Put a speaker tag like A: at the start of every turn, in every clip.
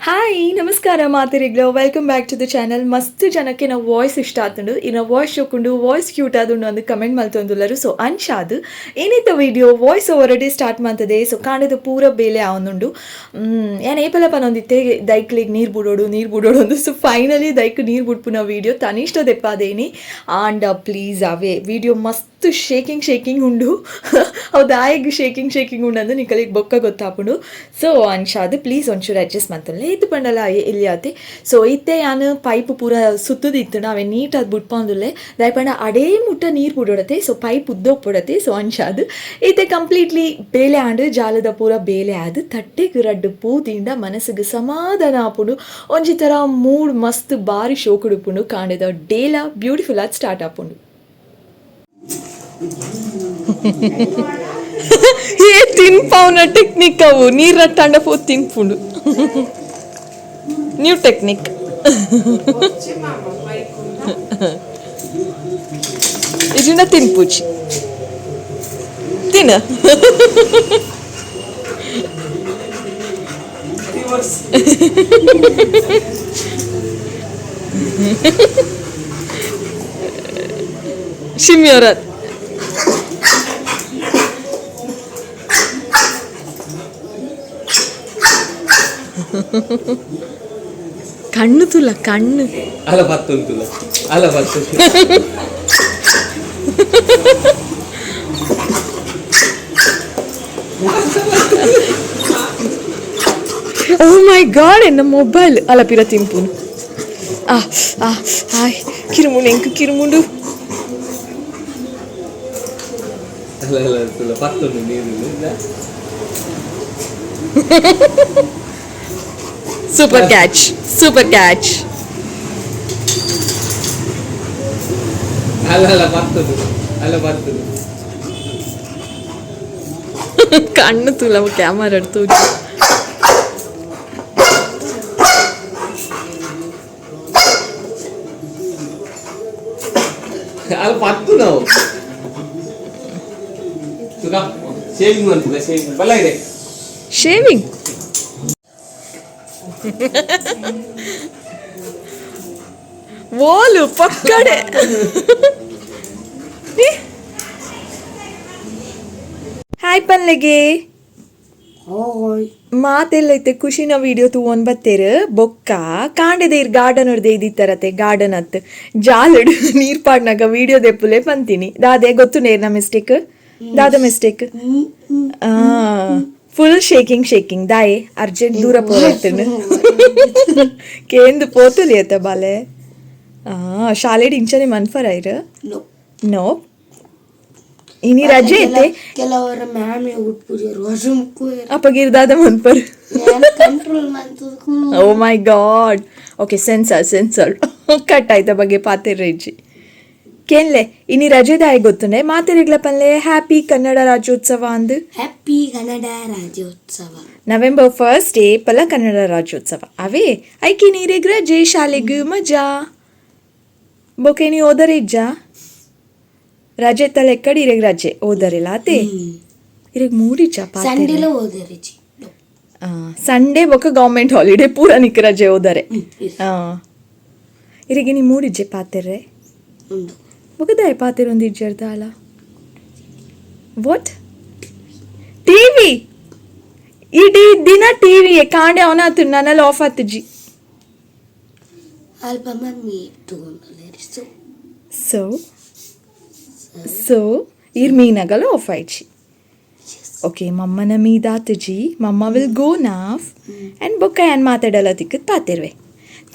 A: Hi, ನಮಸ್ಕಾರ ಮಾತೆರೆಗ್ಲ. Welcome back to the channel. ಮಸ್ತ್ ಜನಕ್ಕೆ ನಾವು ವಾಯ್ಸ್ ಇಷ್ಟ ಆತುಂಡು, ಇನ್ನ ವಾಯ್ಸ್ ಶೋಕುಂಡು, ವಾಯ್ಸ್ ಕ್ಯೂಟ್ ಆದುಂಡು ಅಂದು ಕಮೆಂಟ್ ಮಲ್ತೊಂದುಲ್ಲರು. ಸೊ ಅಂಚಾದ್ ಏನಿತ್ತ ವಿಡಿಯೋ ವಾಯ್ಸ್ ಓವರ್ಡೇ ಸ್ಟಾರ್ಟ್ ಮಾಡ್ತದೆ. ಸೊ ಕಾಂಡೆದ ಪೂರ ಬೇಲೆ ಆವೊಂದುಂಡು. ಯಾನ್ ಏಪಲ ಪನೊಂದಿತ್ತೆ ದೈಕ್ಲೆಗ್ ನೀರು ಬುಡೋಡು, ನೀರು ಬುಡೋಡು ಅಂದು. ಸೊ ಫೈನಲಿ ದೈಕ್ ನೀರು ಬುಡ್ಪುನ ವಿಡಿಯೋ ತನಿಷ್ಟ ದೆಪ್ಪಾದೇನಿ. ಆಂಡ ಪ್ಲೀಸ್, ಅವೇ ವಿಡಿಯೋ ಮಸ್ತ್ ಶೇಕಿಂಗ್ ಶೇಕಿಂಗ್ ಉಂಡು. ಅವು ದಾಯೆಗ್ ಶೇಕಿಂಗ್ ಶೇಕಿಂಗ್ ಉಂಡು ಅಂದು ನಿಕಲಿಗೆ ಬೊಕ್ಕ ಗೊತ್ತಾಪುಂಡು. ಸೊ ಅಂಚಾದ್ ಪ್ಲೀಸ್ ಒಂಚೂರು ಅಡ್ಜಸ್ಟ್ ಮಂತೊನ್ಲೆ. ಇತ್ತು ಪಂಡಲ ಎಲ್ಲಿ ಆತೆ. ಸೊ ಇತ್ತೆ ಯಾನ್ ಪೈಪ್ ಪೂರ ಸುತ್ತುದು ಇತ್ತು, ಅವೇ ನೀಟಾದ್ ಬುಡ್ಪೊಂದುಲ್ಲೆ. ದಾಯೆ ಪಂಡ ಅಡೇ ಮುಟ್ಟ ನೀರು ಬುಡೋಡತೆ. ಸೊ ಪೈಪ್ ಉದ್ದ ಉಪ್ಪುಡತೆ. ಸೊ ಅಂಚಾದ್ ಇತ್ತೆ ಕಂಪ್ಲೀಟ್ಲಿ ಬೇಲೆ ಆಂಡ್. ಜಾಲದ ಪೂರ ಬೇಲೆ ಆದ್ ತಟ್ಟೆಗ್ ರಡ್ಡ್ ಪೂ ದಿಂಡ ಮನಸ್ಸಿಗೆ ಸಮಾಧಾನ ಆಪುಂಡು. ಒಂಜಿ ತರ ಮೂಡ್ ಮಸ್ತ್ ಬಾರಿ ಶೋಕುಡುಪುಂಡು. ಕಾಂಡೆದ ಡೇಲ ಬ್ಯೂಟಿಫುಲ್ ಆದ್ ಸ್ಟಾರ್ಟ್ ಆಪುಂಡು. ಏ ತಿನ್ಪಾವುನ ಟೆಕ್ನಿಕ್ ಅವು. ನೀರ್ ರಟ್ಟಂಡ ಪೋ ತಿನ್ಪುಂಡು, ನ್ಯೂ ಟೆಕ್ನಿಕ್. ಇದನ್ನ ತಿನ್ಪುಚಿ ತಿನ್ನ. ಶಿಮ್ಯೋರ ಕಣ್ಣು ತುಲ ಕಣ್ಣು.
B: ಅಲ್ಲ ಬತ್ತುಂಟುಲ್ಲ, ಅಲ್ಲ ಬತ್ತು.
A: ಓ ಮೈ ಗಾಡ್, ಎನ್ನ ಮೊಬೈಲ್ ಅಲ್ಲ ಪಿರ ತಿಂಪುನು. ಆ ಆ ಹಾಯ್ ಕಿರುಮುಂಡು, ಎಂಕ್ ಕಿರುಮುಂಡು.
B: ಅಲ್ಲ ಅಲ್ಲ ತುಲ ಪತ್ತುಂಡು ನೀರು.
A: Super catch, super catch.
B: ಅಲ್ಲ ಅಲ್ಲ ಬತ್ತುಂಡು, ಅಲ್ಲ ಬತ್ತುಂಡು.
A: ಕಣ್ಣು ತುಲ ಕ್ಯಾಮರಾ ತೂಜಿ.
B: ಅಲ್ಲ ಪತ್ತು ನಾವು ತುಕ ಶೇವಿಂಗ್ ಅಂತದ, ಶೇವಿಂಗ್ ಬಲ್ಲ ಇದೆ.
A: ಶೇವಿಂಗ್ ಓಲು ಪಕ್ಕಡೆ. ಹಾಯ್ ಪನ್ಲೆಗೆ. ಮಾತೆಲ್ಲೈತೆ ಖುಷಿನ ವಿಡಿಯೋ ತೂವೊಂದು ಬತ್ತೇರು. ಬೊಕ್ಕ ಕಾಂಡೆದ ಇರ್ ಗಾರ್ಡನ್ ಹೊಡ್ದೆ ಇದಿತ್ತರತೆ, ಗಾರ್ಡನ್ ಅತ್ ಜಾಲಡ್ ನೀರ್ ಪಾಡ್ನಾಗ ವಿಡಿಯೋ ದೆಪ್ಪುಲೆ ಪಂತೀನಿ. ದಾದೆ ಗೊತ್ತು ನೇರ್ನ ಮಿಸ್ಟೇಕ್? ದಾದ ಮಿಸ್ಟೇಕ್? Full shaking shaking. ದಾಯೆ ಅರ್ಜೆಂಟ್ ದೂರ ಪೋರೈತನು ಕೇಂದು ಪೋತುಲಿ ಅತ್ತ ಬಾಲೆ. ಶಾಲೆಡ್ ಇಂಚನೆ ಮನ್ಫರ್ ಐರ್?
C: No.
A: No, ಇನಿ ರಜೆ ಐತೆ.
C: ಕೆಲವರ ಮ್ಯಾಮ್ ಉಟ್ಪುಜರು ವಾಶ್ರೂಮ್.
A: ಅಪ್ಪಗಿರ್ದಾದ ಮನ್ಪರ್?
C: ಕಂಟ್ರೋಲ್ ಮಂತದ.
A: Oh my God, okay, sensor sensor cut ಆಯ್ತ ಬಗ್ಗೆ ಪಾತೆರ್ರೆಜ್ಜಿ. ಕೇನ್ಲೆ, ಇನಿ ರಜೆದಾಯ ಗೊತ್ತುಂಡೆ. ಮಾತೆರೆಗ್ಲ ಪನ್ಲೆ ಹ್ಯಾಪಿ ಕನ್ನಡ ರಾಜ್ಯೋತ್ಸವ ಅಂದು.
C: ಹ್ಯಾಪಿ ಕನ್ನಡ ರಾಜ್ಯೋತ್ಸವ.
A: ನವೆಂಬರ್ 1 ಏಪಲ ಕನ್ನಡ ರಾಜ್ಯೋತ್ಸವ ಅವೇ. ಐಕಿ ನೀರೆಗ್ ರಜೆ, ಶಾಲೆಗ್ ಮಜಾ. ಬೊಕೆ ನೀ ಓದರೆ ಇಜ್ಜಾ? ರಜೆ ತಲೆ ಎಕ್ಕಡಿ ಇರೆಗ್ ರಜೆ, ಓದರಿಲ್ಲ ಅತೆ. ಇರೆಗ್ ಮೂಡಿಜ್ಜಾ ಪಾತೆರೆ?
C: ಸಂಡೇಲ ಓದರಿಜಿ.
A: ಸಂಡೇ ಬೊಕ ಗೌರ್ಮೆಂಟ್ ಹಾಲಿಡೇ ಪೂರ ನಿಕ್ ರಜೆ ಓದರೆ. ಇರೆಗೆ ನೀ ಮೂಡಿಜ್ಜೆ ಪಾತೆರ್ರೆ?
C: ಉಂಡು.
A: ಬೊಕದಾಯ ಪಾತೆರೊಂದು ಇಜ್ಜರ್ದ ಅಲ್ಲ? What TV? ಇಡೀ ದಿನ ಟಿವಿ. ಕಾಂಡೆ ಅವನ ಆತು, ನನ್ನಲ್ಲಿ ಆಫ್ ಆತುಜಿ.
C: ಅಲ್ಪ ಮಮ್ಮಿ ತಗೊಂಡು ಸೊ
A: ಸೊ ಸೊ ಇರ್ ಮೀನಗಲ ಆಫ್ ಆಯ್ಚಿ. ಓಕೆ, ಮಮ್ಮನ ಮೀದಾತುಜಿ. ಮಮ್ಮ will go ನಾಫ್ ಆ್ಯಂಡ್ ಬೊಕ್ಕ ಯಾನ್ ಮಾತಾಡಲ್ಲ ತಿಕ್ಕದ್ ಪಾತಿರ್ವೆ.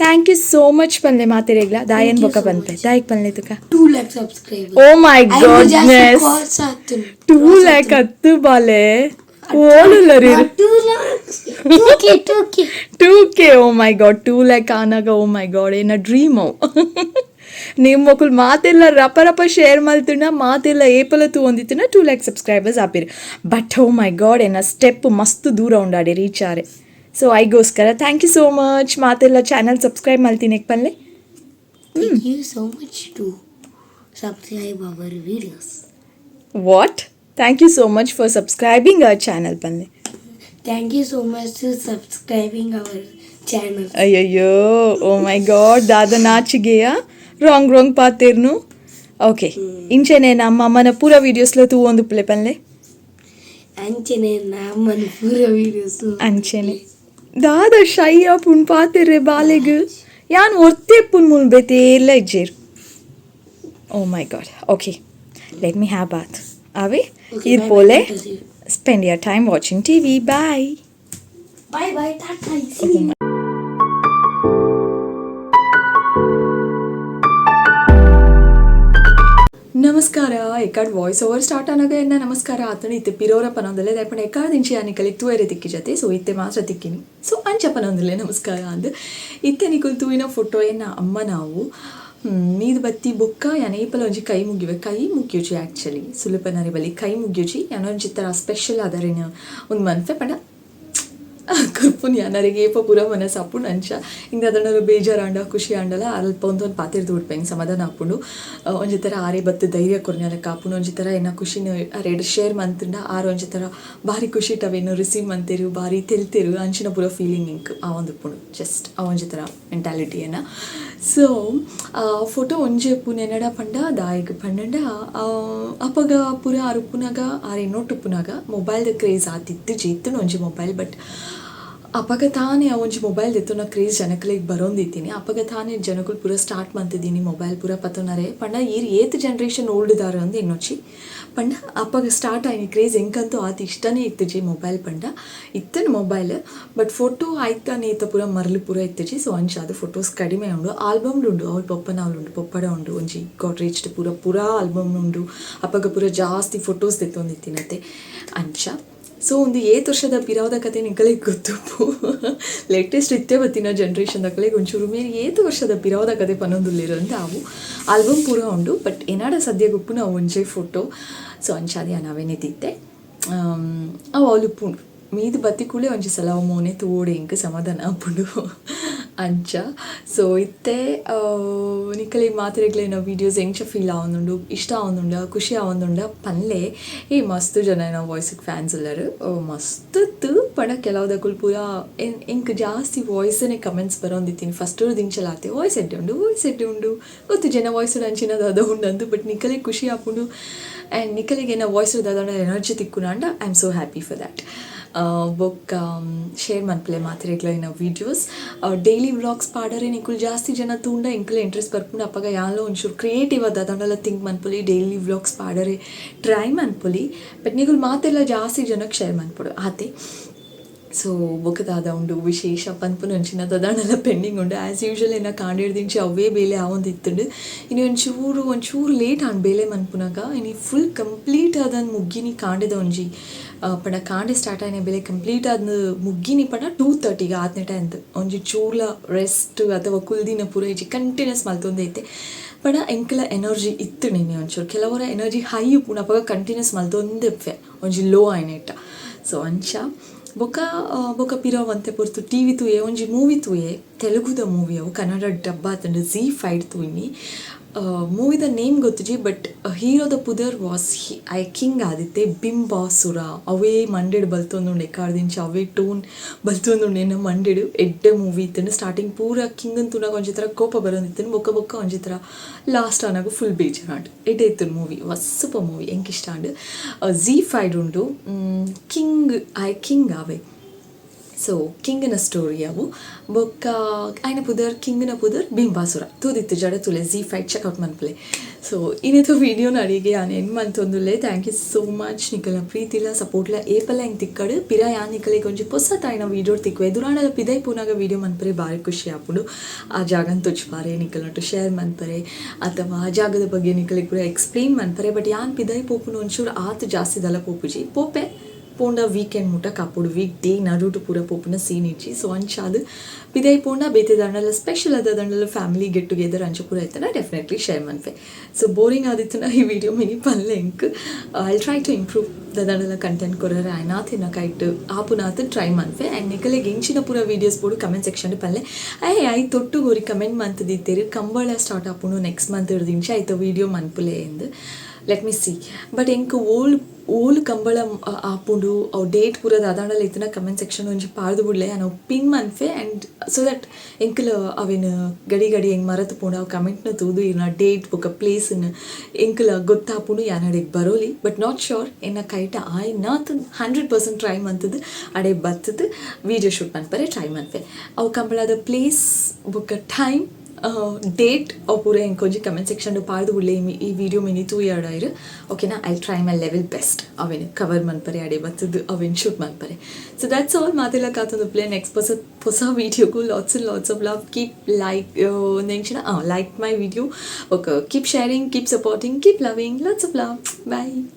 A: Thank you so much ಪನ್ಲೆ ಮಾತೆರೆಗ್ಲ. ದಾಯನ್ ಬೊಕ್ಕ ಪನ್ಪೆ. ದಾಯಕ್ ಪನ್ಲೆ ತುಕ.
C: 2 ಲ್ಯಾಕ್ ಸಬ್ಸ್ಕ್ರೈಬರ್.
A: ಓ ಮೈ ಗಾಡ್ನೆಸ್, 2 ಲ್ಯಾಕ್ ಹತ್ತು ಬಾಲೆ ಓಲುಲ್ಲರಿ.
C: 2 lakhs, 2K, 2K.
A: 2K. Oh my God, 2 lakh ಆನಾಗ ಓ ಮೈ ಗಾಡ್, ಏನ ಡ್ರೀಮ್ ಅವು. ನಿಮ್ಮ ಮೊಕುಲ್ ಮಾತೆಲ್ಲ ರಪ ರಪ ಶೇರ್ ಮಲ್ತುಂಡ, ಮಾತೆಲ್ಲ ಏಪಲ ತೂವೊಂದಿತ್ತುಂಡ 2 ಲ್ಯಾಕ್ ಸಬ್ಸ್ಕ್ರೈಬರ್ಸ್ ಆಪಿರು. ಬಟ್ ಓ ಮೈ ಗಾಡ್, ಏನ ಸ್ಟೆಪ್ ಮಸ್ತ್ ದೂರ ಉಂಡಾಡೆ ರೀಚ್ ಆರೆ. ಸೊ ಐಗೋಸ್ಕರ thank you so much. ಮಾತೆಲ್ಲ ಚಾನಲ್ ಸಬ್ಸ್ಕ್ರೈಬ್ ಮಲ್ತೀನಿ ಪನ್ಲೆ.
C: Thank you so much to subscribe our videos.
A: What? Thank you so much for subscribing our channel ಪನ್ಲೆ.
C: Thank you so much to subscribing our Channel.
A: ಅಯ್ಯಯ್ಯೋ, ಓ my god, ದಾದ ನಾಚಿಗೆಯ, wrong wrong ಪಾತೆರ್ನು. Okay, ಇಂಚೆನೆ ನಮ್ಮ ಅಮ್ಮನ ಪೂರ ವೀಡಿಯೋಸ್ಲ ತೂವೊಂದು ಪುಲೆ ಪನ್ಲೆ.
C: ಅಂಚನೆ ನಮ್ಮನ ಪೂರ ವೀಡಿಯೋಸ್.
A: ಅಂಚೆನೆ. ದಾದ ಶೈ ಆಪುನ್ ಪಾತೆರ್ರೆ ಬಾಲೆಗ್? ಯಾನ್ ಒರ್ತೆ ಪುನ್ ಮುಲ್ ಬೇತೆ ಏರ್ಲ ಇಜ್ಜೆರ್. Oh my God. Okay, let me have bath ಆವೆ.
C: Okay,
A: ಇರ್
C: bye bye,
A: ಪೋಲೆ.
C: Tata, see you.
A: Spend your time watching TV. Bye.
C: Bye bye, tata, see you.
A: ನಮಸ್ಕಾರ. ಎಕಾಡ್ ವಾಯ್ಸ್ ಓವರ್ ಸ್ಟಾರ್ಟ್ ಆನಾಗ ಎನ್ನ ನಮಸ್ಕಾರ ಆತನು. ಇತ್ತೆ ಪಿರೋರ ಪನೊಂದಲೆ ದಾಯೆ ಎಕಾಡ್ ದಿಂಚಿ ಯಾನಿಕಲಿಗೆ ತೂಯರೆ ತಿಕ್ಕಿ ಜತೆ. ಸೊ ಇತ್ತೆ ಮಾತ್ರ ತಿಕ್ಕಿನಿ, ಸೊ ಅಂಚ ಪನೊಂದಲೆ ನಮಸ್ಕಾರ ಅಂದ್. ಇತ್ತೆ ನಿಕುಲ್ ತೂಯಿನ ಫೋಟೋ ಎನ್ನ ಅಮ್ಮ. ನಾವು ಮೀದ್ ಬತ್ತಿ ಬೊಕ್ಕ ಯಾನ್ ಏಪಲ ಒಂಜಿ ಕೈ ಮುಗಿವೆ. ಕೈ ಮುಗಿಯುಜಿ ಆ್ಯಕ್ಚುಲಿ, ಸುಲಭನರಿ ಬಲಿ ಕೈ ಮುಗಿಯುಜಿ. ಯಾನೊಂಜಿ ಥರ ಸ್ಪೆಷಲ್ ಆದರೇನು ಒಂದು ಮನ್ಫೆ ಪಂಡ ಕೊರ್ಪುನಿ ಯಾನರಿಗೆ ಏಪ ಪೂರ ಮನಸ್ಸು ಆಪುಂಡು ಅಂಚ. ಇಂದ ಅದನ್ನ ಬೇಜಾರಾಂಡ, ಖುಷಿ ಆಂಡಲ ಅಲ್ಪ ಒಂದೊಂದು ಪಾತೆರ್ದು ಉಡ್ಪೆ, ಸಮಾಧಾನ ಆಪುಂಡು. ಒಂಜಿ ಥರ ಆರೆ ಬತ್ತು ಧೈರ್ಯ ಕೊರ್ನ್ಯಾಲ ಕಾಪುಂಡು. ಒಂಜಿ ಥರ ಎನ್ನ ಖುಷಿನ ಆರೆಡ್ ಶೇರ್ ಮಂತುಂಡ ಆರ್ ಒಂಜಿ ಥರ ಭಾರಿ ಖುಷಿ ಅವೇನು ರಿಸೀವ್ ಮಂತೇರು, ಭಾರಿ ತೆಲ್ತೇರು. ಅಂಚಿನ ಪೂರ ಫೀಲಿಂಗ್ ಇಂಕ್ ಆವೊಂದುಪ್ಪುಂಡು. ಜಸ್ಟ್ ಆ ಒಂಜಿ ಥರ ಮೆಂಟಾಲಿಟಿಯನ್ನು. ಸೊ ಫೋಟೋ ಒಂಜಿ ಉಪ್ಪುನು ಎನ್ನಡ ಪಂಡ, ದಾಯೆಗ್ ಪಂಡಂಡ ಅಪಗ ಪೂರ ಆರ್ ಉಪ್ಪುನಗ, ಆರ್ ಎನ್ನೊಟ್ಟು ಉಪ್ಪುನಗ ಮೊಬೈಲ್ದ ಕ್ರೇಜ್ ಆತಿತ್ತಿಜಿ. ಇತ್ತುಂಡು ಒಂಜಿ ಮೊಬೈಲ್, ಬಟ್ ಅಪಗ ತಾನೇ ಆ ಒಂಜಿ ಮೊಬೈಲ್ ದೆತ್ತುನ ಕ್ರೇಜ್ ಜನಕ್ಲೆಗ್ ಬರೋಂದಿತ್ತೀನಿ. ಅಪಗ ತಾನೇ ಜನಕುಲು ಪೂರ ಸ್ಟಾರ್ಟ್ ಮಂತಿದ್ದೀನಿ ಮೊಬೈಲ್ ಪೂರ ಪತ್ತೊನರೆ. ಪಂಡ ಈರ್ ಏತ್ ಜನರೇಷನ್ ಓಲ್ಡ್ ದಾರ ಅಂದ್ ಎನ್ನೊಚ್ಚಿ. ಪಂಡ ಅಪಗ ಸ್ಟಾರ್ಟ್ ಆಯಿನಿ ಕ್ರೇಜ್. ಎಂಕಂತೂ ಆತ್ ಇಷ್ಟನೇ ಇತ್ತಿಜಿ ಮೊಬೈಲ್ ಪಂಡ. ಇತ್ತುಂಡು ಮೊಬೈಲ್, ಬಟ್ ಫೋಟೋ ಆಯ್ತಾನೆ ಇತ್ತ ಪೂರ ಮರ್ಲು ಪೂರ ಇತ್ತಿಜಿ. ಸೊ ಅಂಚ ಅದು ಫೋಟೋಸ್ ಕಡಿಮೆ ಉಂಡು. ಆಲ್ಬಮ್ಲು ಉಂಡು, ಅವ್ಲು ಪೊಪ್ಪನ ಅವ್ಲು ಉಂಡು, ಪೊಪ್ಪಡ ಉಂಡು ಒಂಜಿ ಗೋಡ್ರೇಜ್ಡ್ ಪೂರ ಪೂರ ಆಲ್ಬಮ್ ಉಂಡು. ಅಪಗ ಪೂರ ಜಾಸ್ತಿ ಫೋಟೋಸ್ ದೆತ್ತೊಂದಿತ್ತಿನತೆ ಅಂಚ. ಸೊ ಒಂದು ಏತ್ ವರ್ಷದ ಪಿರಾವುದ ಕತೆ ನಿಕಲೆಗ್ ಗೊತ್ತುಪ್ಪು. ಲೇಟೆಸ್ಟ್ ಇತ್ತೆ ಬತ್ತಿನ ಜನ್ರೇಷನ್ ದಕಲೆಗ್ ಒಂಚೂರು ಮೇರ್ ಏತ್ ವರ್ಷದ ಪಿರಾವುದ ಕತೆ ಪನೊಂದುಲ್ಲೆರ್ ಅಂತ ಅವು. ಆಲ್ಬಮ್ ಪೂರ ಉಂಡು, ಬಟ್ ಎನಾಡ ಸದ್ಯಗ್ ಉಪ್ಪುನ ಅವು ಒಂಜೇ ಫೋಟೋ. ಸೊ ಅಂಚಾದ್ ಯಾನ್ ಅವೇನೆ ದಿತ್ತೆ. ಅವು ಅವ್ಲು ಉಪ್ಪುಂಡು. ಮೀದ್ ಬತ್ತಿ ಕೂಡ್ಲೆ ಒಂಜಿ ಸಲ ಅವು ಮೋನೆ ತೂವೊಡು, ಎಂಕ್ ಸಮಾಧಾನ ಆಪುಂಡು ಅಂಚ. ಸೊ ಇತ್ತೆ ನಿಕಲೆಗ್ ಮಾತೆರೆಗ್ಲ ವೀಡಿಯೋಸ್ ಎಂಚ ಫೀಲ್ ಆವೊಂದುಂಡು? ಇಷ್ಟ ಆವೊಂದುಂಡ? ಖುಷಿ ಆವೊಂದುಂಡ? ಪನ್ಲೆ. ಈ ಮಸ್ತ್ ಜನ ಎನ್ನ ವಾಯ್ಸಿಗೆ ಫ್ಯಾನ್ಸ್ ಉಲ್ಲೆರ್. ಮಸ್ತ್ ಪಂಡ ಕೆಲವುದಕುಲು ಪೂರ ಎಂಕ್ ಜಾಸ್ತಿ ವಾಯ್ಸನೆ ಕಮೆಂಟ್ಸ್ ಬರೋಂದಿತ್ತೀನಿ ಫಸ್ಟ್ ದಿಂಚಲ ಆತೆ. ವಾಯ್ಸ್ ಎಡ್ಡೆ ಉಂಡು, ವಾಯ್ಸ್ ಎಡ್ಡೆ ಉಂಡು. ಗೊತ್ತು ಜನ ವಾಯ್ಸ್ ಅಂಚಿನ ದಾದ ಉಂಡು, ಬಟ್ ನಿಕಲೆಗ್ ಖುಷಿ ಆಪುಂಡು ಆ್ಯಂಡ್ ನಿಕಲೆಗ್ ಎನ್ನ ವಾಯ್ಸ್ ದಾದ ಎನರ್ಜಿ ತಿಕ್ಕುನಾಂಡ I am so happy for that. ಬೊಕ್ಕ ಶೇರ್ ಮನ್ಪುಲೆ ಮಾತೆರೆಗ್ಲ ಎನ್ನ ವೀಡಿಯೋಸ್. ಡೈಲಿ ವ್ಲಾಗ್ಸ್ ಪಾಡರೆ ನಿಕುಲು ಜಾಸ್ತಿ ಜನ ತೂಂಡ ಎಂಕುಲು ಇಂಟ್ರೆಸ್ಟ್ ಬರ್ಪುಂಡು. ಅಪಗ ಯಾನ್ಲ ಒಂಚೂರು ಕ್ರಿಯೇಟಿವ್ ದಾದಂಡಲ ಥಿಂಕ್ ಮನ್ಪೊಲಿ, ಡೈಲಿ ವ್ಲಾಗ್ಸ್ ಪಾಡರೆ ಟ್ರೈ ಮನ್ಪೊಲಿ. ಬಟ್ ನಿಕುಲು ಮಾತೆಲ್ಲ ಜಾಸ್ತಿ ಜನಕ್ಕೆ ಶೇರ್ ಮನ್ಪೊಡು ಆತೆ. ಸೊ ಬೊಕ್ಕ ದಾದ ಉಂಡು ವಿಶೇಷ ಪನ್ಪುನ ಅಂಚಿನ ದಾದಾಂಡಲ ಪೆಂಡಿಂಗ್ ಉಂಡು. ಆ್ಯಸ್ ಯೂಶುವಲ್ ಎನ್ನ ಕಾಂಡೆಡ್ದಿಂಚಿ ಅವೇ ಬೇಲೆ ಆವೊಂದಿತ್ತುಂಡು. ಇನಿ ಒಂಚೂರು ಒಂಚೂರು ಲೇಟ್ ಆಂಡ್ ಬೇಲೆ ಮನ್ಪುನಗ. ಇನಿ ಫುಲ್ ಕಂಪ್ಲೀಟ್ ಆದನ್ ಮುಗ್ಗಿನಿ ಕಾಂಡೆದ ಒಂಜಿ ಪಂಡ ಕಾಂಡೆ ಸ್ಟಾರ್ಟ್ ಆಯಿನ ಬೇಲೆ ಕಂಪ್ಲೀಟ್ ಆದ್ ಮುಗ್ಗಿನಿ ಪಂಡ 2:30ಗೆ ಆತ್ನೆಟ ಎಂತ ಒಂಜಿ ಚೂರ್ಲ ರೆಸ್ಟ್ ಅಥವಾ ಕುಲ್ದಿನ ಪೂರ ಇಜ್ಜಿ, ಕಂಟಿನ್ಯೂಸ್ ಮಲ್ತೊಂದೇ ಇತ್ತೆ. ಪಂಡ ಎಂಕಲ ಎನರ್ಜಿ ಇತ್ತುಂಡು ಇನಿ ಒಂಚೂರು. ಕೆಲವರ ಎನರ್ಜಿ ಹೈ ಉಪ್ಪುಂಡು, ಅಪಗ ಕಂಟಿನ್ಯೂಸ್ ಮಲ್ತೊಂದೇ ಇಪ್ಪೆ ಒಂಜಿ ಲೋ ಆಯಿನೆಟ್ಟ. ಸೊ ಅಂಚ. ಬೊಕ ಬೊಕ ಪಿರ ಒಂತೆ ಪೊರ್ತು ಟಿವಿ ತೂಯೆ, ಒಂಜಿ ಮೂವಿ ತೂಯೆ. ತೆಲುಗುದ ಮೂವಿ ಅವು, ಕನ್ನಡ ಡಬ್ ಆತುಂಡು. ಝೀ ಫೈವ್ ತೂಯಿನಿ. ಮೂವಿದ ನೇಮ್ ಗೊತ್ತುಜಿ, ಬಟ್ ಹೀರೋದ ಪುದರ್ ವಾಸ್ he I king ಆದಿತ್ತೆ ಬಿಂಬಾಸುರ. ಅವೇ ಮಂಡೆಡ್ ಬಲ್ತೊಂದುಂಡು, ಎಕಾರ್ದಿಂಚ ಅವೇ ಟೋನ್ ಬಲ್ತೊಂದುಂಡು ಎನ್ನ ಮಂಡೆಡ್. ಎಡ್ಡೆ ಮೂವಿ ಇತ್ತುಂಡು. ಸ್ಟಾರ್ಟಿಂಗ್ ಪೂರ ಕಿಂಗನ್ ತೂನಗ ಒಂಜಿ ಥರ ಕೋಪ ಬರೋಂದಿತ್ತುಂಡು. ಬೊಕ್ಕ ಬೊಕ್ಕ ಒಂಜಿ ಥರ ಲಾಸ್ಟ್ ಆನಾಗ ಫುಲ್ ಬೇಜಾರಾಂಡ್. ಎಡ್ಡೆ ಇತ್ತು ಮೂವಿ, ವಾಸ್ ಸೂಪರ್ ಮೂವಿ, ಎಂಕ್ ಇಷ್ಟ ಆಂಡ್. ಝೀ ಫೈವ್ ಉಂಡು. ಕಿಂಗ್ I king ಆವೆ. ಸೊ ಕಿಂಗನ ಸ್ಟೋರಿ ಅವು. ಬೊಕ್ಕ ಆಯ್ನ ಪುದರ್, ಕಿಂಗನ ಪುದರ್ ಬಿಂಬಾಸುರ. ತೂದಿತ್ತು ಜಡ ತುಲೆ, ಝೀ ಫೈವ್ ಚೆಕ್ಔಟ್ ಮನ್ಪುಲೆ. ಸೊ ಇನ್ನಿತ ವೀಡಿಯೋನ ಅಡಿಗೆ ಯಾನ್ ಎಂಡ್ ಮಂತೊಂದುಲ್ಲೆ. Thank you so much. ನಿಕಲ್ನ ಪ್ರೀತಿಲ ಸಪೋರ್ಟ್ಲ ಏಪಲ ಎಂಕ್ ತಿಕ್ಕಡು. ಪಿರ ಯಾನ್ ನಿಕಲೆಗ್ ಒಂಜಿ ಪೊಸತಾಯಿನ ವೀಡಿಯೋ ತಿಕ್ಕುವೆ. ದುರಾಣದ ಪಿದೈ ಪೋನಾಗ ವೀಡಿಯೋ ಮನ್ಪರೆ ಭಾರಿ ಖುಷಿ ಆಪುಂಡು. ಆ ಜಾಗನ್ ತೊಚ್ಪಾರೆ ನಿಕಲ್ನೊಟ್ಟು ಶೇರ್ ಮನ್ಪರೆ ಅಥವಾ ಆ ಜಾಗದ ಬಗ್ಗೆ ನಿಕಲೆಗ್ ಪೂರ ಎಕ್ಸ್ಪ್ಲೇನ್ ಮನ್ಪರೆ. ಬಟ್ ಯಾನ್ ಪಿದೈ ಪೋಪುನು ಒಂಚೂರು ಆತ್ ಜಾಸ್ತಿ ದಲ ಪೋಪುಜಿ. ಪೋಪೆ ಪೋಂಡ ವೀಕೆಂಡ್ ಮುಟ ಕಾಪುಡು, ವೀಕ್ ಡೇ ನಡುಟು ಪೂರ ಪೋಪುನ ಸೀನ್ ಇಜ್ಜಿ. ಸೊ ಅಂಚಾದ್ ಪಿದೈ ಪೋಂಡ ಬೇತೆ ದಂಡಲ ಸ್ಪೆಷಲ್ ಆದ ದಂಡಲ ಫ್ಯಾಮಿಲಿ ಗೆಟ್ ಟುಗೆದರ್ ಅಂಚ ಪೂರ ಇತ್ತಂಡ ಡೆಫಿನೆಟ್ಲಿ ಶೇರ್ ಮನ್ಪೆ. ಸೊ ಬೋರಿಂಗ್ ಆದಿತ್ತುಂಡ ಈ ವಿಡಿಯೋ ಮಿನಿ ಪನ್ಲೆ ಎಂಕ್. I try to improve. ದಾದಂಡಲ ಕಂಟೆಂಟ್ ಕೊರರೆ ಆಯ್ನಾತ್ ಎನ್ನ ಕೈಟ್ ಆಪುನಾತ್ ಟ್ರೈ ಮನ್ಪೆ. ಆ್ಯಂಡ್ ನಿಕಲೆಗ್ ಎಂಚಿನ ಪೂರ ವೀಡಿಯೋಸ್ ಬೋಡು ಕಮೆಂಟ್ ಸೆಕ್ಷನ್ ಪನ್ಲೆ. I I ತೊಟ್ಟು ಗೋರಿ ಕಮೆಂಟ್ ಮಂತದಿತ್ತೆರ್, ಕಂಬಳ ಸ್ಟಾರ್ಟ್ ಆಪುಂಡು ನೆಕ್ಸ್ಟ್ ಮಂತ್ ಹಿಡ್ದಿಂಚಿ, ಐತ ವೀಡಿಯೋ ಮನ್ಪುಲೆ ಎಂದು. Let me see. But ಎಂಕ್ ಓಲ್ ಓಲು ಕಂಬಳ ಆಪುಂಡು, ಅವು ಡೇಟ್ ಪೂರ ದಾದಾಂಡಲ ಇತ್ತಿನ ಕಮೆಂಟ್ ಸೆಕ್ಷನ್ ಒಂಜಿ ಪಾಡ್ದು ಬುಡ್ಲೆ. ಯಾನ್ ಅವು ಪಿನ್ ಮನ್ಪೆ ಆ್ಯಂಡ್ ಸೊ that ಎಂಕುಲು ಅವೆನ್ ಗಡಿ ಗಡಿ ಎಂಕ್ ಮರತ್ ಪೋಂಡು, ಅವು ಕಮೆಂಟ್ನ ತೂದು ಇರ್ನ ಡೇಟ್ ಬೊಕ ಪ್ಲೇಸ್ನ್ ಎಂಕುಲ ಗೊತ್ತಾಪುಂಡು, ಯಾನ್ ಅಡೆಗ್ ಬರೋಲಿ. ಬಟ್ not sure, ಎನ್ನ ಕೈಟ ಆಯ್ನಾತ್ 100% ಟ್ರೈ ಮಂತುದು ಅಡೆ ಬತ್ತುದು ವೀಡಿಯೋ ಶೂಟ್ ಮನ್ಪರೆ ಟ್ರೈ ಮನ್ಪೆ. ಅವು ಕಂಬಳದ ಪ್ಲೇಸ್ ಬೊಕ ಟೈಮ್, ಡೇಟ್ ಅವು ಪೂರ ಎಂಕೊಂಜಿ ಕಮೆಂಟ್ ಸೆಕ್ಷನ್ ಪಾಡ್ದು ಬುಡ್ಲೆ. ಈ ವಿಡಿಯೋ ಮಿನಿ ತೂಯಡಾಯಿರು, ಓಕೆನಾ? I try my level best ಅವೆನ್ ಕವರ್ ಮನ್ಪರೆ, ಅಡೆ ಬತ್ತದು ಅವೆನ್ ಶೂಟ್ ಮನ್ಪರೆ. ಸೊ that's all. ಮಾತೆಲ್ಲ ಕಾತೊಂದು ಪ್ಲೇ ನೆಕ್ಸ್ಟ್ ಹೊಸ ಹೊಸ ವೀಡಿಯೋಗೂ. Lots and lots of love. Keep like ನೆಂಚಿನ like my video. Okay, keep sharing, keep supporting, keep loving. Lots of love. Bye.